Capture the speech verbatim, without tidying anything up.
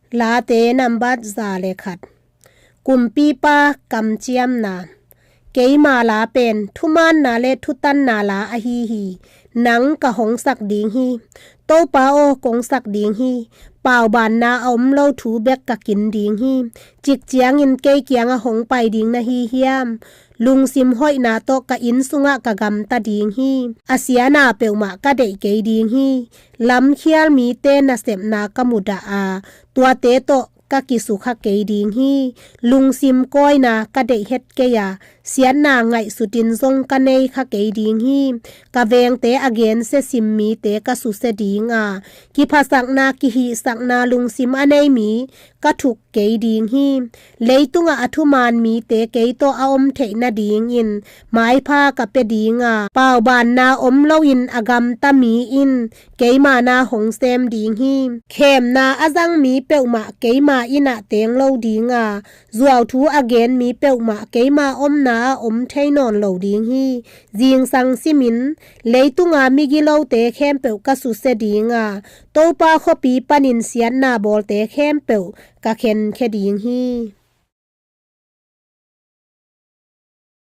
Late nambat za le khat. Kumpipa kamciamna. Keima la pen thumaanna le thutanna la ahi hi. Nang ka hong sak ding hi. Topa aw, kong sak ding hi. Paubaanna a om lo thu bek ka kin ding hi. Cik ciangin kei kiangah hong pai ding na hi hiam? Lungsim hoihna tawh ka inn sungah ka gamta ding hi. A siatna peuhmah ka deih kei ding hi. Lamkhial mite nasepna ka mudah a, tuate tawh ka kisukha kei ding hi. Lungsim kawina ka deih het kei a, siatna ngaihsutin zong ka nei kha kei ding hi. Ka vengte a gensia sim mite ka susia ding a, kiphasakna, kihihsakna lungsim a nei mi ka thuk kei ding hi. Leitungah a thumaan mite kei tawh a om theih nadingin maipha ka pia ding a, paubaanna om loin a gamta mi in keima na hong sem ding hi. Khemna a zang mi peuhmah keima innah teng lo ding a, zuauthu a gen mi peuhmah keima omna ah om thei nawn lo ding hi. Zingsang simin leitunga migilote khempeuh ka susia ding a, Topa khuapi panin siatna bawlte khempeuh ka khenkhia ding hi.